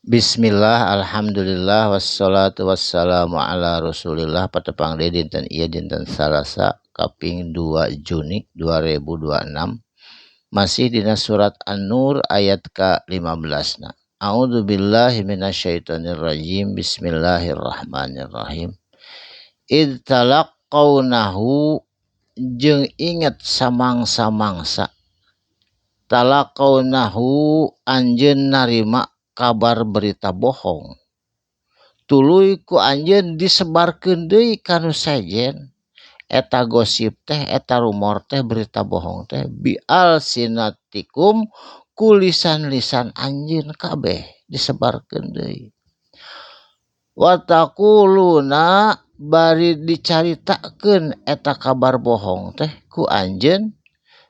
Bismillah, alhamdulillah, wassalatu wassalamu ala rasulillah. Patepang deui dinten ieu, dinten Salasa kaping 2 Juni 2026, masih dina surat An-Nur ayat ka-15 na. A'udzu billahi minasyaitonir rajim. Bismillahirrahmanirrahim. Id talaqqaunahu, jeung inget samangsa-mangsa, talaqqaunahu, anjeun narima kabar berita bohong, tuluy ku anjeun disebarkeun deui ka nu sejen eta gosip teh, eta rumor teh, berita bohong teh, bi alsinatikum, ku lisan-lisan anjeun kabeh disebarkeun deui, wa taquluna, bari dicaritakeun eta kabar bohong teh ku anjeun,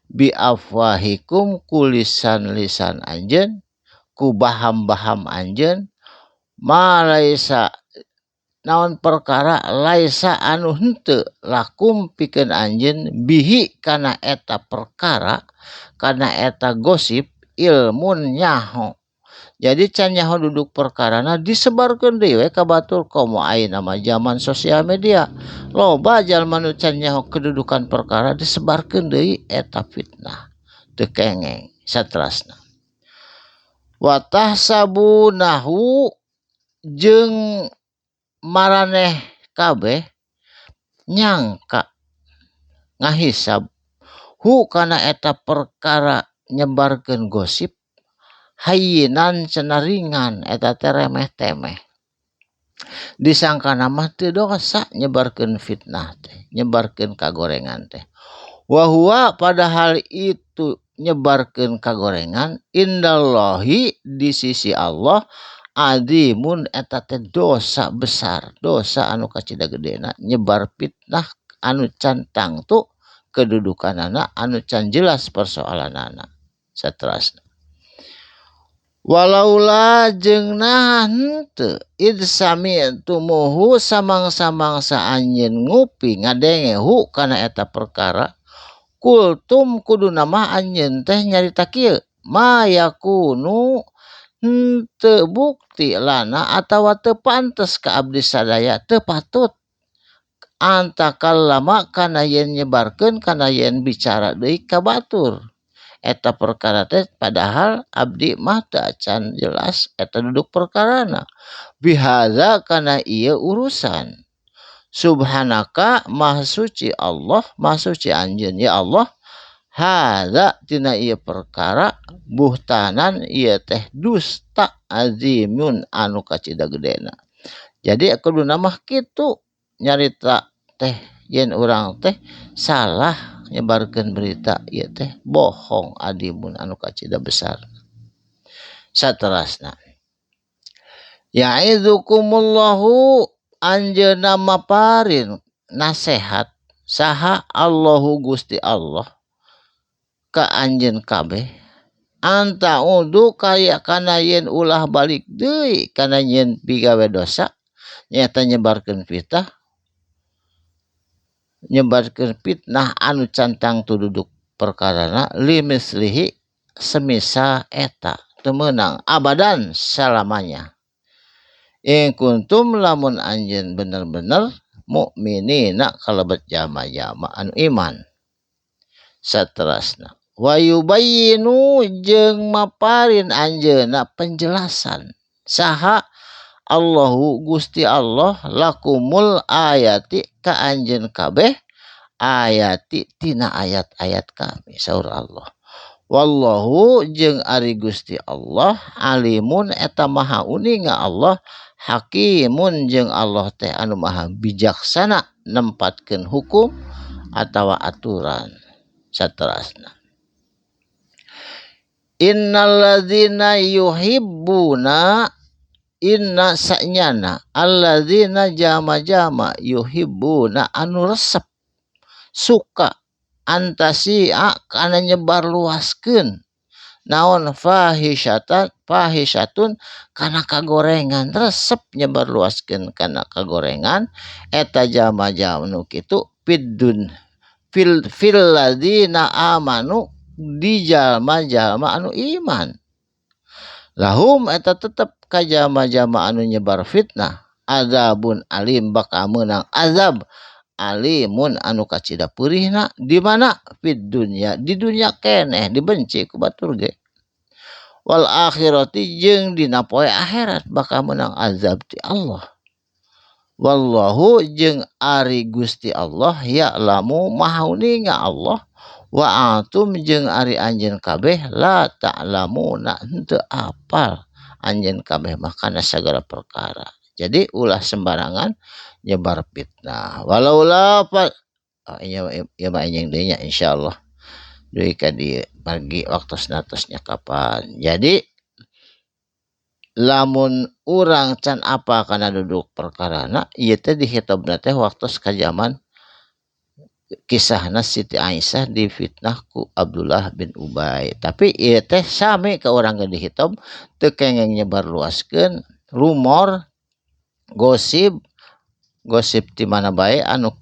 bi afwahikum, ku lisan-lisan anjeun, ku baham-baham anjeun, ma laisa, naon perkara, laisa, anu henteu, lakum, pikeun anjeun, bihi, kana eta perkara, kana eta gosip, ilmun, nyaho. Jadi can nyaho duduk perkarana disebarkeun deui we ka batur. Komo ayeuna mah zaman sosial media, loba jalma nu can nyaho kedudukan perkara disebarkeun deui, eta fitnah teu kengeng. Saterasna, wa tahsabunahu, jeung maraneh kabeh nyangka, ngahisab, hu, kana eta perkara nyebarkeun gosip, hayyinan, cenah ringan, eta teh remeh temeh. Disangkana mah teu dosa nyebarkeun fitnah teh, nyebarkeun kagorengan teh. Wa huwa, padahal itu nyebarkeun kagorengan, indallahi, di sisi Allah, adzimun, eta teh dosa besar, dosa anu kacida gedena, nyebar fitnah anu can tangtu kedudukanana, anu can jelas persoalanana. Saterasna, walaula, jeung naha henteu, id sami'tumuhu, samangsa-mangsa anjeun nguping, ngadenge, hu, kana eta perkara, kultum, kuduna mah anjeun teh nyarita kieu, ma yakunu, henteu bukti, lana, atawa teu pantes ka abdi sadaya, teu patut, an natakallama, kana yen nyebarkeun, kana yen bicara deui ka batur eta perkara teh, padahal abdi mah teu acan jelas eta duduk perkarana, bihadza, kana ieu urusan. Subhanaka, maha suci Allah, maha suci anjeun ya Allah, hadza, tina ieu perkara, buhtanan, ieu teh dusta, azimun, anu kacida gedena. Jadi kuduna mah kitu nyarita teh, yen urang teh salah nyebarkeun berita ieu teh bohong, adzimun, anu kacida besar. Saterasna, ya'idukumullahu, anjeunna maparin nasehat saha Allahu, Gusti Allah, ka anjeun kabeh, an ta'udu, kaya kana yen ulah balik deui kana yen pigawe dosa, nyaeta nyebarkeun fitnah, nyebarkeun fitnah anu can tangtu duduk perkarana, limitslihi, semisal eta, teu meunang, abadan, salamanya, in kuntum, lamun anjeun bener-bener, mukminina, kalebet jalma-jalma anu iman. Saterasna, wa yubayyinu, jeung maparin anjeunna penjelasan saha Allahu, Gusti Allah, lakumul ayati, ka anjeun kabeh, ayati, tina ayat-ayat kami, saur Allah. Wallahu, jeung ari Gusti Allah, alimun, eta maha uninga Allah, hakimun, jeung Allah teh anu maha bijaksana nempatkeun hukum atawa aturan. Saterasna, innalladzina yuhibbuna, inna, sanyana, alladzina, jalma-jalma, yuhibbuna, anu resep, suka, an tasyi'a, kana nyebar luaskeun naon, fahisyatan, fahisyatun, kana kagorengan, resep nyebar luaskeun kana kagorengan, eta jalma-jalma nu kitu, fiddun, fil fil ladzina amanu, di jalma-jalma anu iman, lahum, eta tetep ka jama-jama anu nyebar fitnah azabun alim bakal meunang azab alimun anu kacida peurihna di mana fid dunya di dunya keneh dibenci ku batur ge wal akhirati jeung dina poe akhirat bakal meunang azab ti Allah. Wallahu jeung ari Gusti Allah ya'lamu maha uninga Allah wa antum jeung ari anjeun kabeh la ta'lamuna henteu apal anjeun kabeh mah kana sagala perkara. Jadi ulah sembarangan nyebar fitnah. Walaula ieu mah enjing deui nya insyaallah deui ka dieu pagi waktosna tos nya kapan. Jadi lamun urang can apa kana duduk perkarana ieu teh dihitobna teh waktos ka zaman kisahna Siti Aisyah difitnah ku Abdullah bin Ubay. Tapi ieu teh sami ka urang ge dihitob teu kengeng nyebar luaskeun rumor gosip gosip ti mana bae anu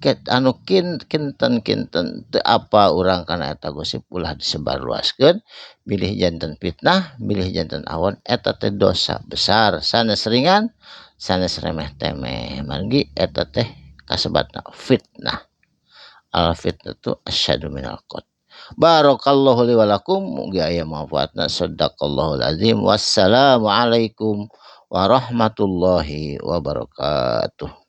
kinten-kinten teu apa urang kana eta gosip ulah disebarluaskeun bilih janten fitnah bilih janten awon eta teh dosa besar sanes ringan sanes remeh temeh margi eta teh kasebatna fitnah. Al fitnatu asyadu minal qatl. Barakallahu li wa lakum mugi aya manfaatna. Sadaqallahul azim. Wassalamualaikum warahmatullahi wabarakatuh.